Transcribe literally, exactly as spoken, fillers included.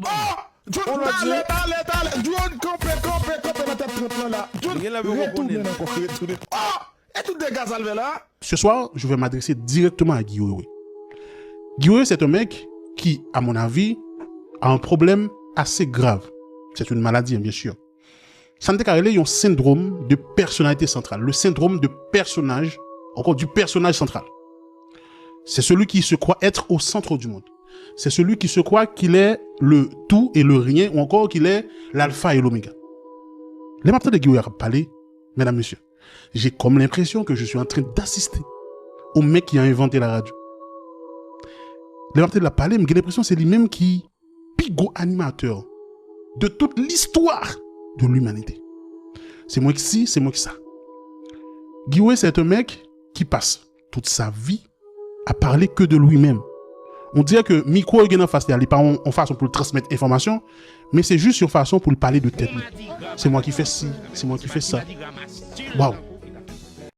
Oh! John, talè, talè, talè. John, kanpe, kanpe, kanpe nan tèt trant lan la. John, retounen ankò, retounen. Oh! E tout dega sa l fè la? Ce soir, je vais m'adresser directement à Guy Wewe. Guy Wewe, c'est un mec qui, à mon avis, a un problème assez grave. C'est une maladie, hein, bien sûr. Sa n te ka rele yon syndrome de personnalité centrale. Le syndrome de personnage, encore du personnage central. C'est celui qui se croit être au centre du monde. C'est celui qui se croit qu'il est le tout et le rien, ou encore qu'il est l'alpha et l'oméga. Lè m ap tande Guy Wewe ap pale, medam, mesye, j'ai comme l'impression que je suis en train d'assister au mec qui a inventé la radio. Lè m ap tande l ap pale, m gen lenpresyon se li menm ki pi gwo animatè de tout listwa de limanite. Se mwen ki si, se mwen ki sa. Guy Wewe, c'est un mec qui passe toute sa vie à parler que de lui-même. On dirait que mikwo yo gen an fas li a, li pa yon, yon fason pou l transmèt enfòmasyon, men se jis yon fason pou l pale de tèt li. Se mwen ki fè si, se mwen ki fè sa. Waw.